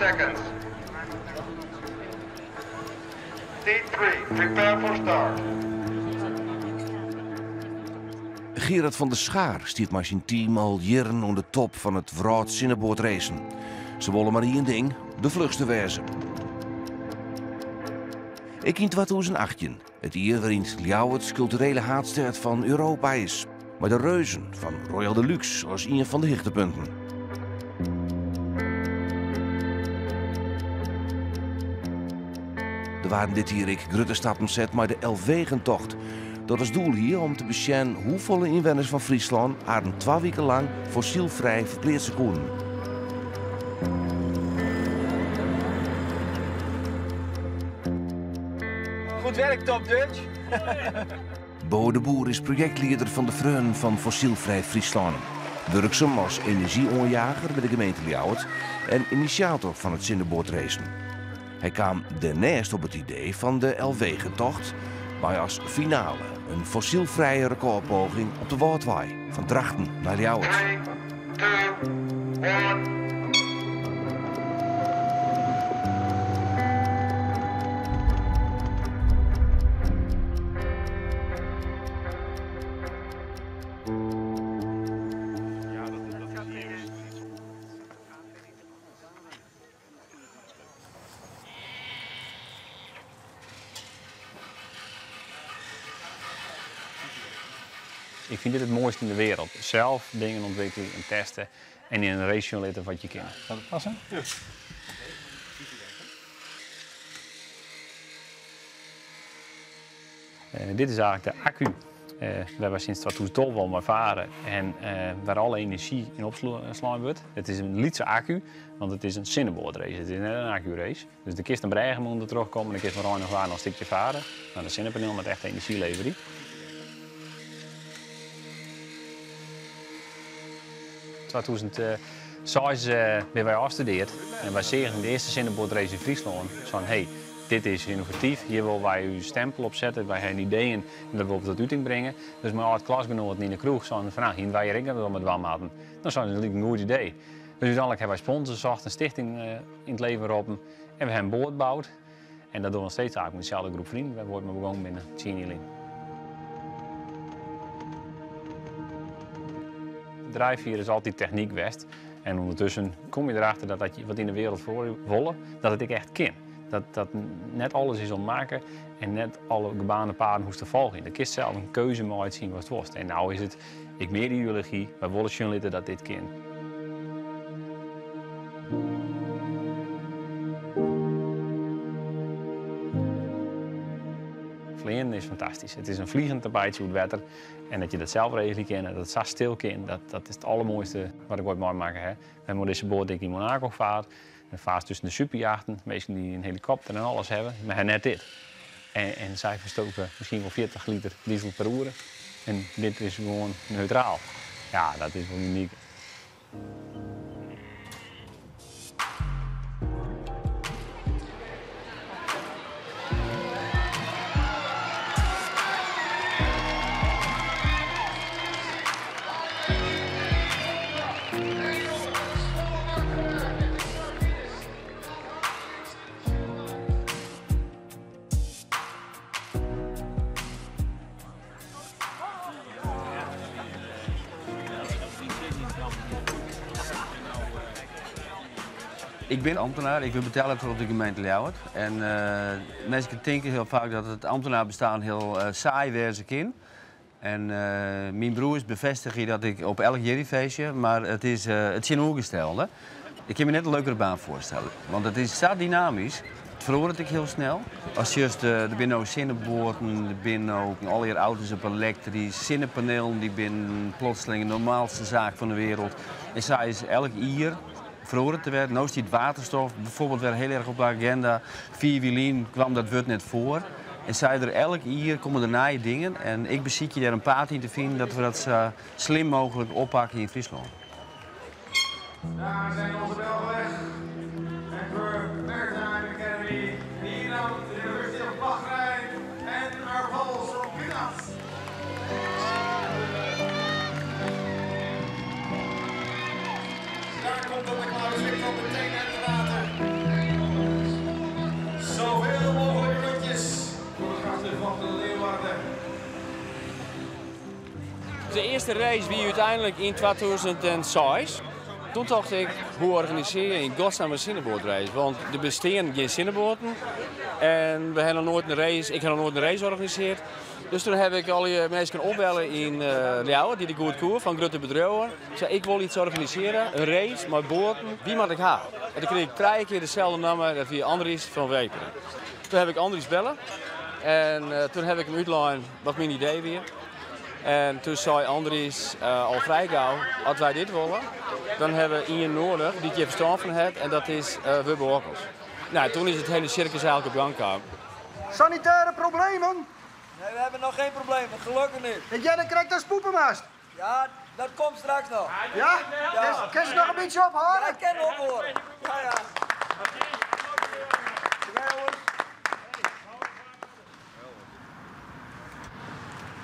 seconds. T3, prepare for start. Gerard van der Schaar stiet mei syn team al jierren oan de top fan it wrâldsinneboatracen. Se wolle mar ien ding, de fluchste wêze. Ek yn 2018, it jier wêryn't Ljouwert kulturele haadstêd fan Europa is, mei de Reuzen fan Royal de Luxe as ien fan de hichtepunten. Der waarden dit jier ek grutte stappen set mei de Elfwegentocht, dat as doel hie om te besjen hoefolle ynwenners fan Fryslân harren twa wiken lang fossylfrij ferpleatse koenen. Goed werk, Top Dutch. Bo de Boer is projektlieder fan de Freonen fan Fossylfrij Fryslân. Wurksum as enerzjy-oanjager by de gemeente Ljouwert en inisjator fan it sinneboatracen. Hy kaam dêrnêst op it idee fan de Elfwegentocht, mei as finale in fossylfrije rekôrpoging op de Wâldwei fan Drachten nei Ljouwert. 3, 2, 1. Ik vind dit het mooiste in de wereld. Zelf dingen ontwikkelen en testen en in een race litte wat je kan. Gaat het passen? Ja. Dit is eigenlijk de accu wêr't wy sinds 2012 al mei faren en wêr alle enerzjy yn opslein wurdt. It is in lytse akku, want it is in sinneboatrace, it is net in akkurace. Dus der kinst in brêge mei ûndertroch komme, dan kinst mei rein of waar noch in stikje fare. Mar de sinnepanel moat echt enerzjy leverje. 2006 binne wy ôfstudeard en wy seagen de earste sinneboatrace yn Fryslân. Sein, hey, dit is ynnovatyf, hjir wolle wy ús stempel op sette, wy hawwe ideeën en dat wolle we tot uting bringe. Dus mei âld-klasgenoaten yn de kroech seinen fan, nou, hiene wy hjir ek net wat mei dwaan moatten. Dan seinen se, dat liket in goed idee. Dus úteinlik hawwe wy sponsors socht, in stichting yn it leven roppen en we hawwe in boat boud. En dat dogge we noch steeds eigentlik mei deselde groep vrienden wêr't we oait mei begûn binne, 10 jier lyn. De drijfveer is altyd technyk west en ûndertusken kom je derachter dat dat je wat yn de wereld feroarje wolle, dat it ek echt kin. Dat, dat net alles is om makke en net alle gebaande paden hoechst te folgjen. Do kinst sels in keuze meitsjen watst wolst. En no is it ek mear ideology, wy wolle sjen litte dat dit kin. Fleanen is fantastysk. It is in vliegend tapijtsje oer it wetter en dat je dat sels regelje kinne, dat it sa stil kin, dat, dat is it allermoaiste wat ik oait meimakke ha. We hawwe dizze boat ek yn Monaco faard. In faas tusken de superjachten, minsken dy't in helikopter en alles hawwe, mar ha net dit. En, en sy ferstoke miskien wol 40 liter diesel per oere. En dit is gewoan neutraal. Ja, dat is wol unyk. Ik bin ambtenaar, ik wurd betelle troch de gemeente Ljouwert. En minsken tinke hiel faak dat it ambtenaarbestean hiel saai wêze kin. En myn broers befêstigje dat ik op elk jierdeifeestje, mar it is it tsjinoergestelde. Ik kin my net in leukere baan foarstelle, want it is sa dynamysk. It feroaret ek hiel snel. Ast sjochst, der binne no sinneboaten, der binne no allegear auto's op elektrysk, sinnepanelen dy binne plotseling de normaalste saak fan de wereld. En sa is elk jier feroaret der wer. No stiet waterstof bijvoorbeeld wer hiel erch op de agenda. 4 jier lyn kwam dat wurd net foar. En sa der elk jier komme der nije dingen en ik besykje dêr in paad yn te finen dat we dat sa slim mooglik oppakke yn Fryslân. Daar zijn onze Belgen weg. Antwerp Maritime Academy, Nederland, University of Bahrain en Arval from Graz. Daar komt dan de Claus Victor meteen uit het water. De earste race wie úteinlik yn 2006. Toen tocht ik, hoe organisearje je yn godsnamme in sinneboatrace? Want der bestean gjin sinneboaten en we ha noch noait in race, ik ha noch noait in race organisearre. Dus toen ha ik allegear minsken opbelle yn Ljouwert dy't ik goed koe fan grutte bedriuwen. Ik sei, ik wol iets organisearje, in race mei boaten, wie moat ik ha? En toen krige ik trije kear deselde namme, dat wie Andries van Weperen. Toen ha ik Andries belle en toen ha ik him útlein wat myn idee wie. En toen sei Andries al frij gau, as wy dit wolle, dan ha we ien noadich dy't hjir ferstân fan hat en dat is Wubbo Ockels. Nou, toen is it hiele sirkus eigentlik op gang kaam. Sanitêre problemen? Nee, we hebben nog geen problemen, gelukkig niet. Ik hearde krekt datst poepe moatst. Ja, dat komt straks nog. Ja? Ja. Kinst noch in bytsje ophâlde? Ja, ik kin ophâlde. Ja, ja.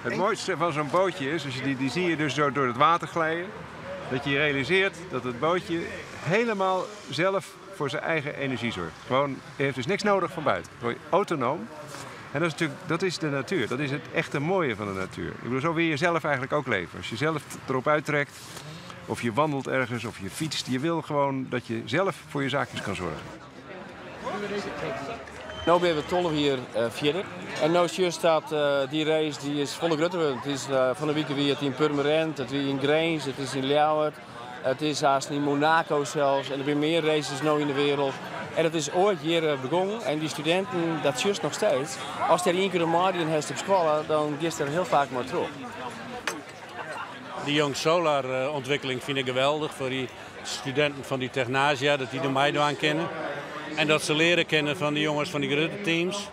Het mooiste van zo'n bootje is, als je die, die zie je dus zo door het water glijden, dat je realiseert dat het bootje helemaal zelf voor zijn eigen energie zorgt. Gewoon, heeft dus niks nodig van buiten. Autonoom. En dat is natuurlijk, dat is de natuur. Dat is het echte mooie van de natuur. Ik bedoel, zo wil je zelf eigenlijk ook leven. Als je zelf erop uittrekt, of je wandelt ergens, of je fietst. Je wil gewoon dat je zelf voor je zaakjes kan zorgen. No binne we 12 jier fierder. En no sjochst dat dy race dy is folle grutter wurden. It is fan 'e wike wie it yn Purmerend, it wie yn Grins, it is yn Ljouwert, it is aanst yn Monaco sels en der binne mear races no yn de wereld. En it is oait hjir begongen en dy studinten, dat sjochst noch steeds. Ast dêr ien kear oan meidien hast op skoalle, dan giest der hiel faak mei troch. Dy Young Solar ontwikkeling fyn ik geweldich foar dy studinten fan dy Technasia, dat dy der meidwaan kinne. En dat se leare kinne fan de jonges fan dy grutte teams.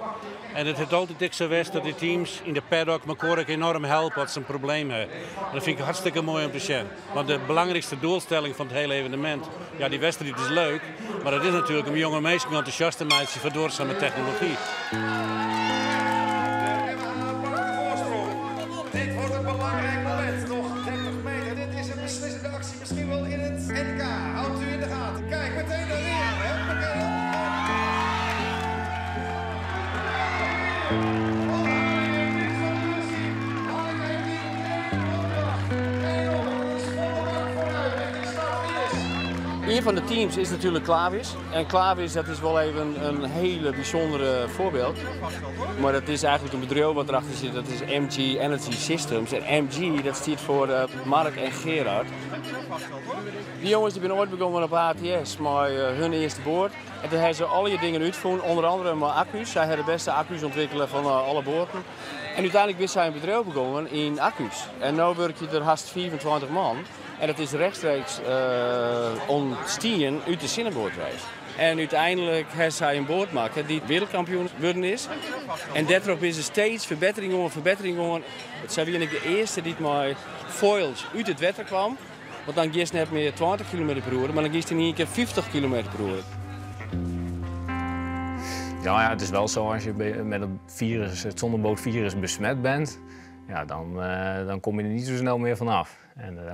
En it hat altyd ek sa west dat dy teams yn de paddock mekoar ek enorm helpe as se in probleem hawwe. En dat fyn ik hartstikke moai om te sjen. Want de belangrykste doelstelling fan it hiele evenemint, ja dy wedstriid is leuk, mar dat is natuerlik om jonge minsken entûsjast te meitsjen foar duorsame technology. Dit wordt een belangrijk moment. Nog 30 meter. Dit is een beslissende actie. Misschien wel in het NK. Houdt u in de gaten. Kijk, meteen daar weer. Huppakee. Ien fan de teams is natuerlik Clavis. En Clavis dat is wol even in hiele bysûndere foarbyld. Mar dat is eigentlik in bedriuw wat derachter sit, dat is MG Energy Systems. En MG dat stiet foar Mark en Gerard. Dy jonges dy binne oait begongen op ATS mei hun earste boat. En toen hawwe se allegear dingen útfûn, ûnder andere mei akku's. Sy hawwe de bêste akku's ûntwikkele fan alle boaten. En úteinlik binne sy in bedriuw begongen yn akku's. En no wurkje der hast 25 man. En dat is rechtstreeks ûntstien út de sinneboatrace. En úteinlik ha sy in boat makke dy't wereldkampioen wurden is. En dêrtroch binne se steeds ferbettering oan ferbettering oan. Sy wiene ek de earste dy't mei foils út it wetter kwam. Want dan giest net mear 20 kilometer per oere, mar dan giest yn ien kear 50 kilometer per oere. Ja, ja, het is wel zo als je met het virus, het zonnebootvirus besmet bent, ja, dan kom je er niet zo snel meer vanaf.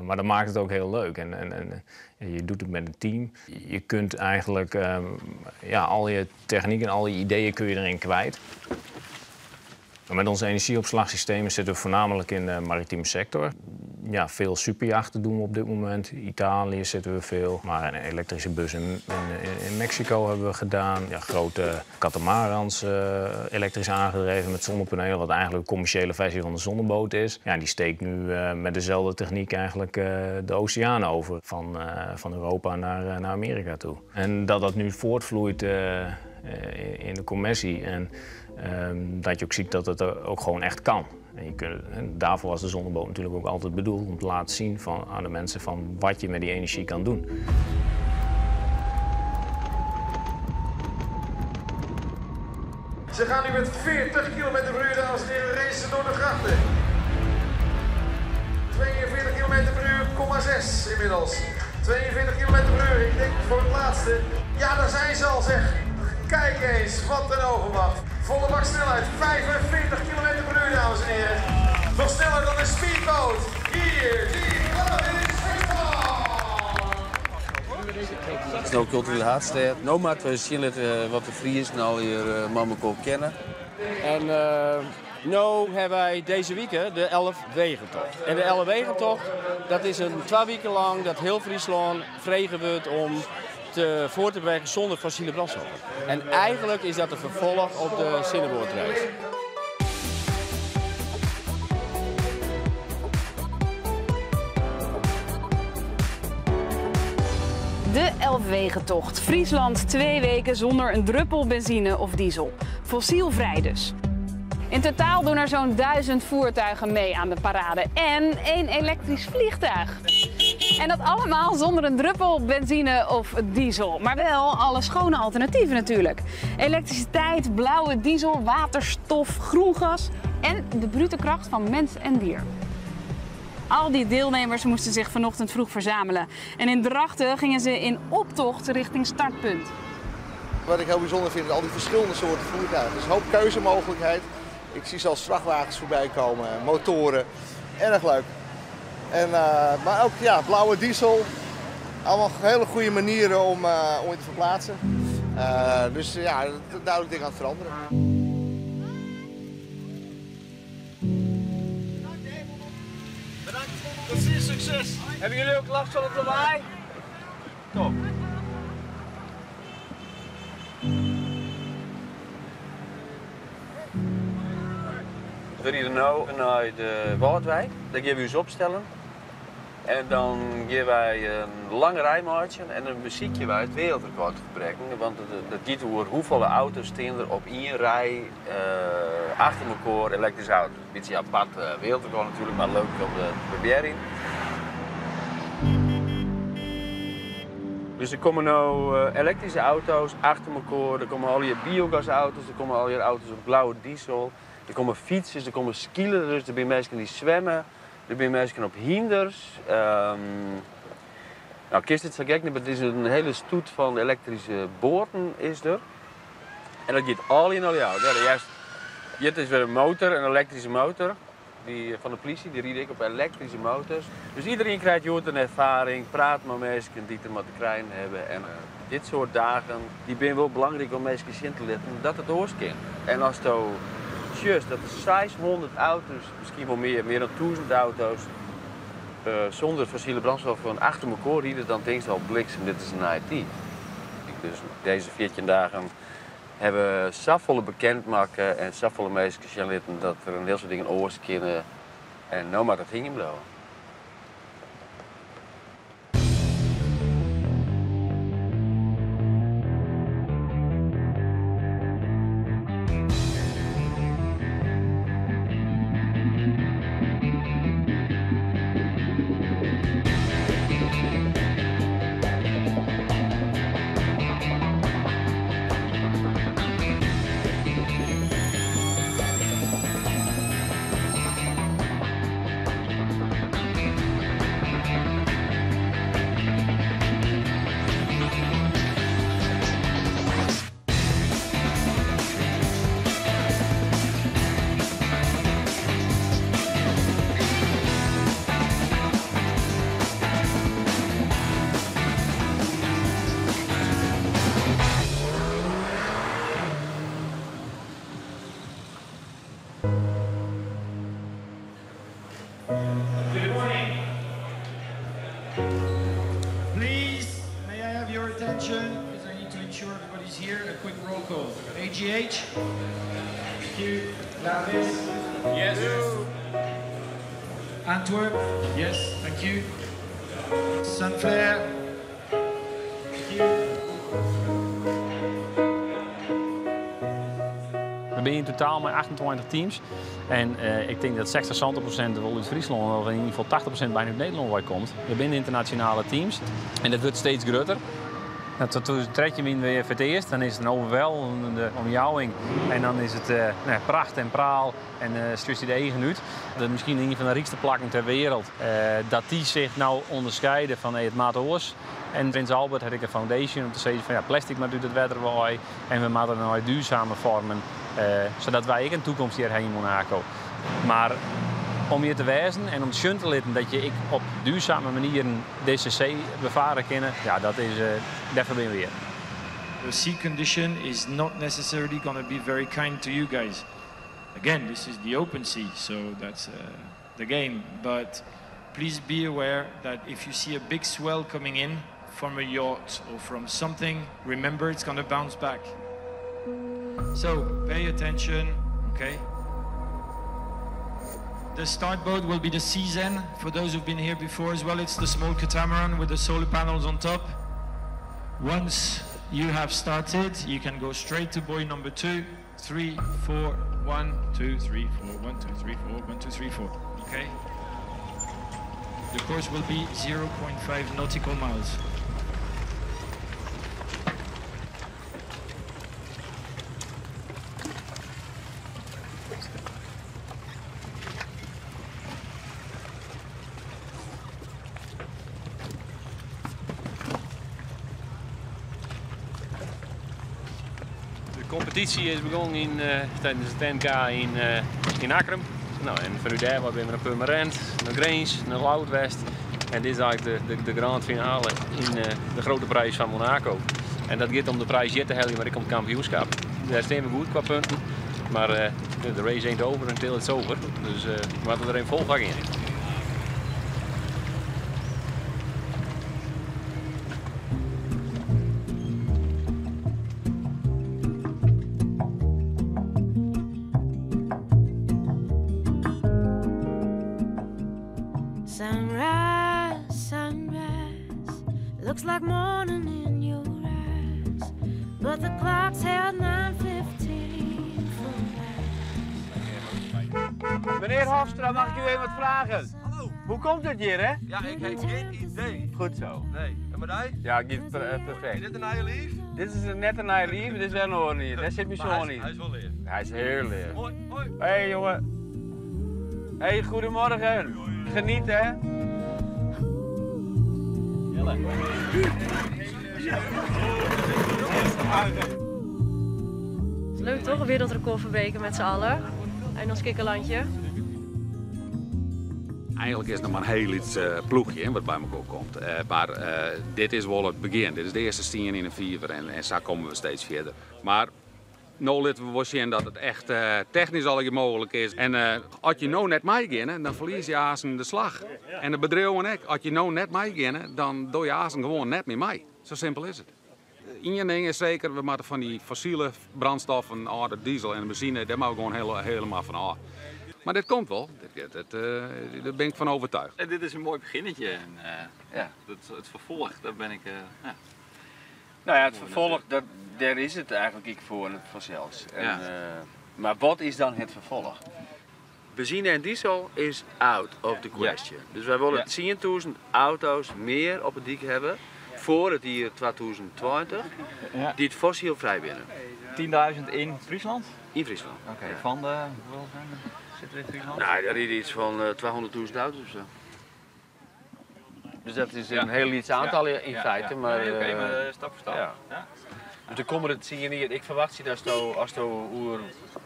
Maar dat maakt het ook heel leuk. En je doet het met een team. Je kunt eigenlijk, ja, al je techniek en al je ideeën kun je erin kwijt. Maar met onze energieopslagsystemen zitten we voornamelijk in de maritieme sector. Ja, veel superjachten doen we op dit moment. Italië zitten we veel. Maar een elektrische bus in Mexico hebben we gedaan. Ja, grote catamarans, elektrisch aangedreven met zonnepanelen, wat eigenlijk een commerciële versie van de zonneboot is. Ja, die steekt nu met dezelfde techniek eigenlijk de oceaan over, van Europa naar Amerika toe. En dat dat nu voortvloeit in de commercie en dat je ook ziet dat het er ook gewoon echt kan. En daarvoor was de zonneboot natuurlijk ook altijd bedoeld om te laten zien aan de mensen van wat je met die energie kan doen. Ze gaan nu met 40 kilometer per uur, dames en heren, racen door de grachten. 42 kilometer per uur, komma zes inmiddels. 42 kilometer per uur, ik denk voor het laatste. Ja, daar zijn ze al, zeg. Kijk eens, wat een overmacht. Volle bak snelheid, 45 kilometer per uur, dames en heren. Nog sneller dan een speedboot. Hier, die Clavis. Het is nou culturele haadstêd. No moatte we sjen litte wat de Friezen al hjir mei mekoar kenne. En No hawwe wy dizze wike de Elfwegentocht. En de Elfwegentocht, dat is in twa wiken lang dat hiel Fryslân frege wurdt om te fuort te bewegen sûnder fossile brandstoffen. En eigenlik is dat in ferfolch op de sinneboatrace. De Elfwegentocht. Friesland 2 weken zonder een druppel benzine of diesel. Fossielvrij dus. In totaal doen er zo'n 1000 voertuigen mee aan de parade en één elektrisch vliegtuig. En dat allemaal zonder een druppel benzine of diesel. Maar wel alle schone alternatieven natuurlijk. Elektriciteit, blauwe diesel, waterstof, groen gas en de brute kracht van mens en dier. Al die deelnemers moesten zich vanochtend vroeg verzamelen. En in Drachten gingen ze in optocht richting startpunt. Wat ik heel bijzonder vind, is al die verschillende soorten voertuigen. Er is een hoop keuzemogelijkheid. Ik zie zelfs vrachtwagens voorbij komen, motoren. Erg leuk. En, maar ook, ja, blauwe diesel. Allemaal hele goede manieren om je te verplaatsen. Dus ja, duidelijk dingen aan het veranderen. Bedankt, tot ziens, succes! Hebben jullie ook last van het lawaai? Top. We rijden nu naar de Wâldwyk. Daar gaan we ons opstellen. En dan gaan wij een lange rijmaatje en dan bezieken wij het wereldrecord te verbreken. Want het gaat over hoeveel auto's staan er op één rij achter elkaar elektrische auto's. Een beetje apart wereldrecord natuurlijk, maar leuk om te proberen. Dus er komen nu elektrische auto's achter elkaar, er komen al je biogasauto's, er komen al je auto's op blauwe diesel. Er komen fietsers, er komen skilers, dus er zijn mensen die zwemmen. Er zijn mensen op hinders. Nou, kist het zo gek niet, maar het is een hele stoet van elektrische boten is er. En dat gaat al in al jou. Ja, juist, dit is weer een motor, een elektrische motor. Die van de politie, die ried ik op elektrische motors. Dus iedereen krijgt joh, een ervaring, praat met mensen die er maar te krijgen hebben. En dit soort dagen, die zijn wel belangrijk om mensen in te letten dat het oors kan. En als het juist dat er 600 auto's, misschien wel meer, meer dan 1000 auto's, zonder fossiele brandstof van achter elkaar rijden, dan denk je al bliksem, dit is een IT. Dus deze 14 dagen hebben we safolle bekendmaken en safolle mensen laten dat er een heel soort dingen oors kunnen. En nou maar dat hing hem wel. Good morning. Please, may I have your attention? Because I need to ensure everybody's here. A quick roll call. AGH? Thank you. Lavis? Yes. Antwerp? Yes, thank you. Sunflare? Thank you. We zijn in totaal met 28 teams. En ik denk dat 60, 70% wel uit Friesland, of in ieder geval 80% bijna uit Nederland bij komt. We zijn internationale teams en dat wordt steeds groter. Nou, tot toen trek je hem weer voor het eerst, dan is het een overweldigende omjouwing. En dan is het nou, pracht en praal en stuurt hij de eigen uit. Dat is misschien een van de rijkste plakken ter wereld. Dat die zich nou onderscheiden van hey, het maat oors. En Prins Albert had ik een foundation om te zeggen van ja, plastic maakt uit het wetter waai. En we moeten nou duurzame vormen, zodat wij ook een toekomst hierheen in Monaco. Maar om hier te wijzen en om te te laten dat je ik op duurzame manieren DCC bevaren kunnen, ja, dat is daarvoor ben we weer. The sea condition is not necessarily going to be very kind to you guys. Again, this is the open sea, so that's uh, the game. But please be aware that if you see a big swell coming in from a yacht or from something, remember it's gonna bounce back. So pay attention, okay? The start boat will be the Seazen. For those who've been here before as well, it's the small catamaran with the solar panels on top. Once you have started, you can go straight to buoy number 2, 3, 4, 1, 2, 3, 4, 1, 2, 3, 4, 1, 2, 3, 4. Okay? The course will be 0.5 nautical miles. De competitie is begonnen in, eh, tijdens het NK in, uh, in Akkrum. Nou, en vanuit daar ben we naar Purmerend, naar Grins, naar Loudwest. En dit is eigenlijk de, de, de grand finale in uh, de grote prijs van Monaco. En dat gaat om de prijs hier te halen, maar ik om het kampioenschap. Daar staan we goed qua punten. Maar de race ain't over until it's over. Dus we moeten er een vol vak in. Sunrise, sunrise, looks like morning in your eyes, but the clock's held 9:15 for Meneer Hofstra, mag ik u even wat vragen? Hallo. Hoe komt het hier, hè? Ja, ik heb geen idee. Goed zo. Nee. En maar jij? Ja, ik perfect. Is dit een nieuwe lief? Dit is net een nieuwe lief, dit is wel een oor niet. Daar zit mijn zoon in. Hij is wel leer. Hij is heel leer. Hoi, hoi. Hey jongen. Hey, goedemorgen. Geniet, hè? Jelle. Het is leuk toch, een wereldrecord verbreken met z'n allen. En ons kikkerlandje. Eigenlijk is het nog maar een heel iets ploegje hè, wat bij elkaar komt. Maar dit is wel het begin. Dit is de eerste steen in een vijver en zo komen we steeds verder. Maar nu laten we wel zien dat het echt technisch al mogelijk is. En als je nou net meegaat, dan verlies je azen de slag. En de bedrijven ook. Als je nou net meegaat, dan doe je azen gewoon net meer mee. Zo simpel is het. Eén ding is zeker, we moeten van die fossiele brandstoffen, oude diesel en benzine, daar moeten we gewoon helemaal van af. Maar dit komt wel, daar ben ik van overtuigd. En dit is een mooi beginnetje. En, ja, het vervolg, daar ben ik... ja. Nou ja, het vervolg, daar is het eigenlijk ik voor en het vanzelfs. En, Ja. maar wat is dan het vervolg? Benzine en diesel is out of the question. Ja. Dus wij willen Ja. 10.000 auto's meer op het dik hebben voor het jaar 2020 Ja. die het fossielvrij binnen. 10.000 in Friesland? In Friesland. Oké, Ja. van de, hoeveel zijn er? Zitten er in Friesland? Nou, daar is iets van 200.000 auto's of zo. Dus dat is een Ja. heel iets aantal Ja. in Ja, feite. ja. Maar, Nee, oké, maar, stap voor stap. Ja. Ja. Dus er komen het zien hier. Ik verwacht je dat zo, als je oer,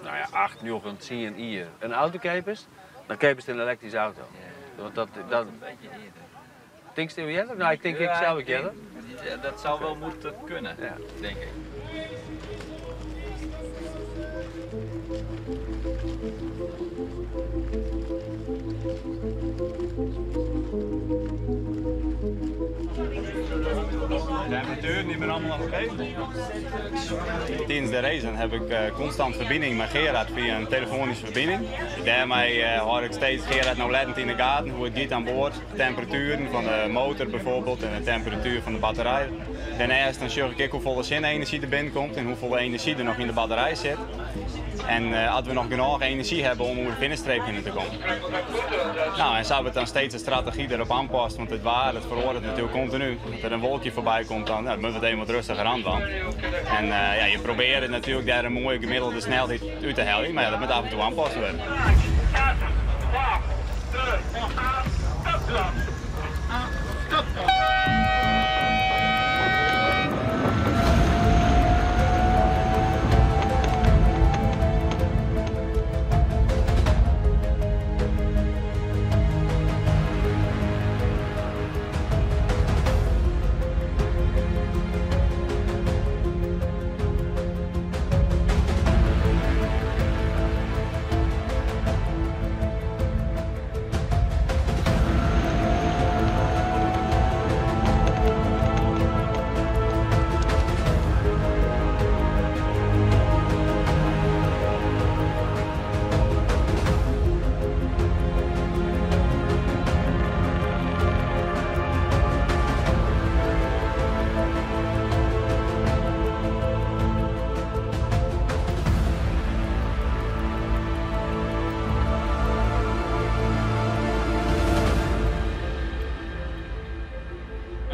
nou ja, 8, 9, 10 hier een auto keepers, dan keepers een elektrische auto. Want dat Een beetje eerder. Denk je eerder? Nou, ik denk ik Ja, zou ik ik eerder. denk- Ja, dat zou wel moeten kunnen, Ja. denk ik. De temperaturen die zijn allemaal nog oké. Tijdens de race dan heb ik constant verbinding met Gerard via een telefonische verbinding. Daarmee hoor ik steeds Gerard nauwlettend in de gaten hoe het gaat aan boord. De temperaturen van de motor bijvoorbeeld en de temperatuur van de batterij. Daarnaast dan zorg ik hoeveel zonne-energie er binnenkomt en hoeveel energie er nog in de batterij zit. En als we nog genoeg energie hebben om over de finishstreep heen te komen. Nou, en zo hebben we dan steeds de strategie erop aanpassen, want het waar, het verandert natuurlijk continu. Als er een wolkje voorbij komt, dan, nou, dan moeten we het even wat rustiger aan dan. En ja, je probeert het natuurlijk daar een mooie gemiddelde snelheid uit te halen, maar ja, dat moet af en toe aanpassen worden.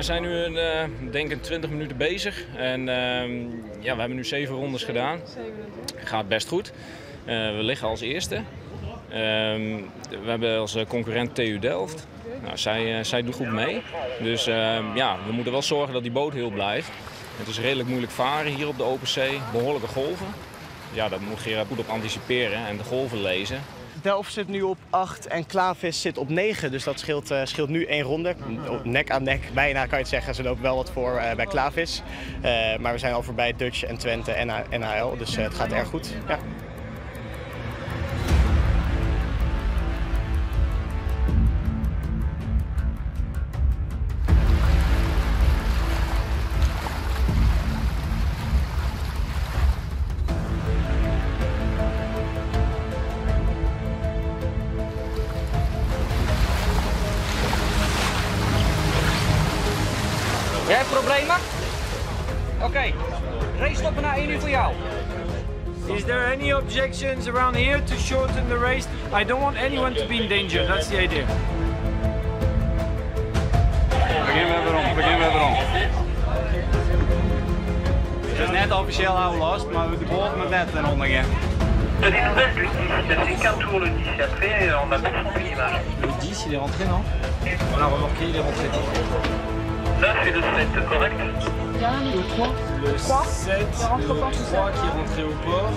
We zijn nu een, eh, denk een 20 minuten bezig. En ja, we hebben nu 7 rondes gedaan. Gaat best goed. We liggen als eerste. We hebben als concurrent TU Delft. Nou, zij doet goed mee. Dus ja, we moeten wel zorgen dat die boot heel blijft. Het is redelijk moeilijk varen hier op de open zee. Behoorlijke golven. Ja, daar moet Gerard goed op anticiperen en de golven lezen. Delft zit nu op 8 en Clavis zit op 9. Dus dat scheelt nu 1 ronde. Op nek aan nek, bijna kan je het zeggen. Ze lopen wel wat voor bij Clavis. Maar we zijn al voorbij Dutch en Twente en NHL. Dus het gaat erg goed. Ja. Jij hebt problemen? Oké, race stoppen na 1 uur voor jou. Is there any objections around here to shorten the race? I don't want anyone to be in danger, that's the idea. Begin weer om, begin weer om. Het is net officieel last, maar de boot moet net ten onder gaan. Le 10, il est rentré, non? On l'a remorqué, il est rentré. 9 et le 7, correct? Le 3. Le 7, le 3 qui est rentré au port,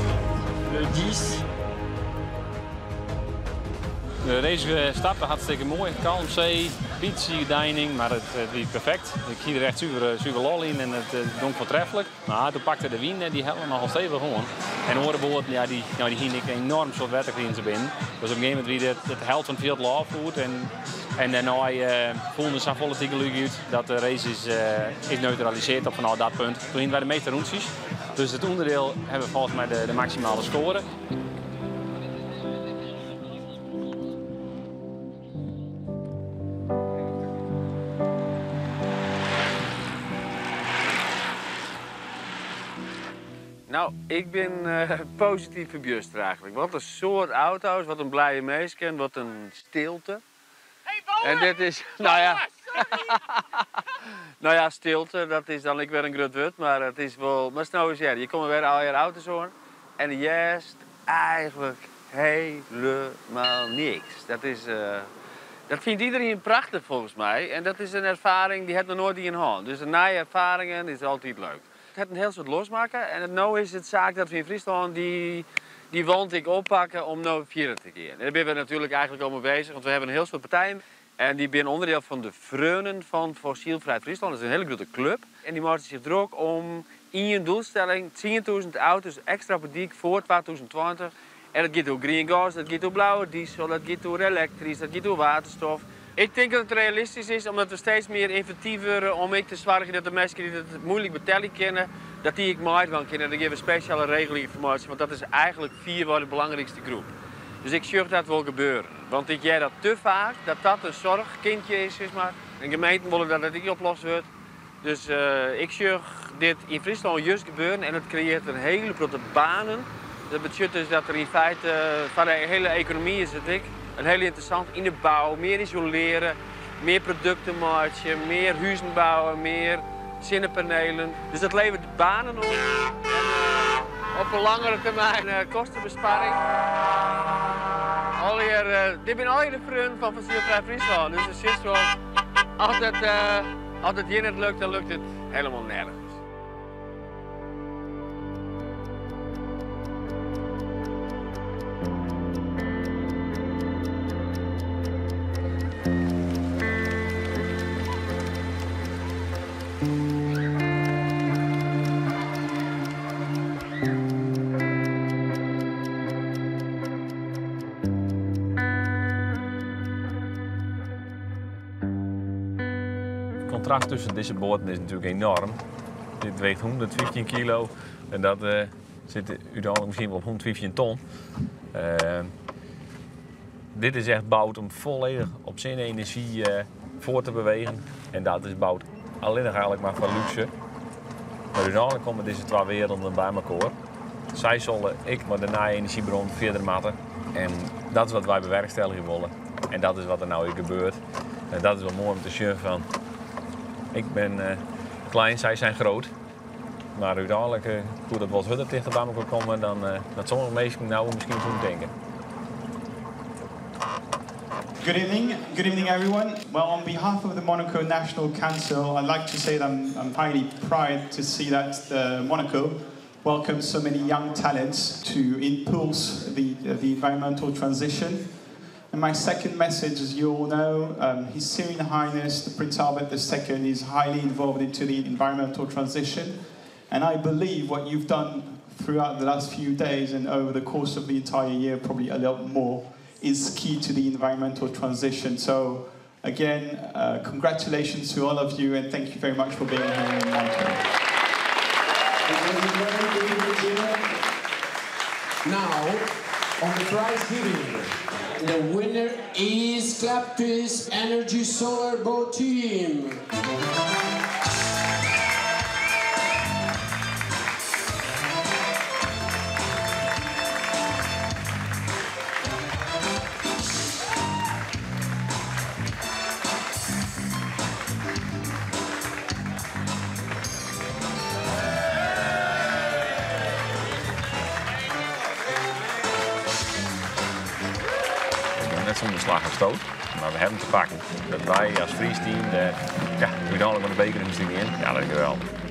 le 10. De race startte hartstikke mooi. Kalm zee, beetje deining, maar het liep perfect. Ik zie er echt super lol in en het donk voortreffelijk. Maar toen pakte de wind en die hadden nogal stevig gewoon. En orenboord, ja, die hing ik enorm soort wetter in ze binnen. Dus op een gegeven moment wie het held van het veld afvoert en daarna voelde ze volle geluk uit dat de race is neutraliseerd op vanaf dat punt. Toen gingen wij de meeste rondjes. Dus het onderdeel hebben we volgens mij de maximale score. Nou, ik ben positief verbaasd eigenlijk. Wat een soort auto's, wat een blije meesken, wat een stilte. Hey, Boer! En dit is, nou ja. Nou ja, stilte, dat is dan ik weer een groot woord, maar het is wel. Maar snel is je komt weer al je auto's hoor. En juist eigenlijk helemaal niks. Dat is, dat vindt iedereen prachtig volgens mij. En dat is een ervaring die het nog nooit in hand. Dus een nieuwe ervaringen is altijd leuk. Het een heel soort losmaken en het nou is het zaak dat we in Friesland die wand ik oppakken om nou vieren te keren. En daar ben we natuurlijk eigenlijk al mee bezig, want we hebben een heel soort partijen. En die zijn onderdeel van de Freunen van Fossielvrij Friesland. Dat is een hele grote club. En die maken zich druk om in een doelstelling 10.000 auto's extra per dik voor 2020. En dat gaat door green gas, dat gaat door blauwe diesel, dat gaat door elektrisch, dat gaat door waterstof. Ik denk dat het realistisch is, omdat we steeds meer inventief worden om ik te zorgen dat de mensen die het moeilijk betalen kennen, dat die ik maait van kennen. Dan geven we speciale regelingen voor mensen, want dat is eigenlijk vier de belangrijkste groep. Dus ik zorg dat wel gebeuren. Want ik jij dat te vaak, dat dat een zorgkindje is, zeg maar. En gemeenten willen dat het niet opgelost wordt. Dus ik zorg dit in Friesland juist gebeuren en het creëert een hele grote banen. Dat betekent dus dat er in feite van de hele economie is het ik. Een heel interessant in de bouw, meer isoleren, meer producten maken, meer huizen bouwen, meer zonnepanelen. Dus dat levert banen op. En, op een langere termijn kostenbesparing. Dit zijn al de vrienden van Fossielvrij Friesland. Dus het is gewoon altijd hier het lukt, dan lukt het helemaal nergens. Het contrast tussen deze boten is natuurlijk enorm. Dit weegt 115 kilo en dat zit uiteindelijk misschien wel op 115 ton. Dit is echt bouwd om volledig op zonne-energie voor te bewegen. En dat is bouwd alleen nog eigenlijk maar voor luxe. Maar uiteindelijk komen deze twee werelden bij elkaar. Zij zullen, ik maar de na-energiebron verder matten. En dat is wat wij bewerkstelligen willen. En dat is wat er nou hier gebeurt. En dat is wel mooi om te zien van. Ik ben klein, zij zijn groot. Maar úteinlik koe dat wat hurder tichter by elkoar komme dan dat sommige minsken no miskien soene tinke. Good evening, good evening everyone. Well, on behalf of the Monaco National Council, I'd like to say that I'm highly proud to see that Monaco welcomes so many young talents to impulse the environmental transition. And my second message, as you all know, His Serene Highness, the Prince Albert II, is highly involved into the environmental transition. And I believe what you've done throughout the last few days and over the course of the entire year, probably a lot more, is key to the environmental transition. So again, congratulations to all of you and thank you very much for being here in Monaco. Now, on the prize giving, the winner is Claptis Energy Solar Boat Team. Net sûnder slach of stoot, mar we hawwe him te pakken. Dat wy as Frysk team dêr, ja, úteinlik mei de beker yn gean, ja, dat is geweldich.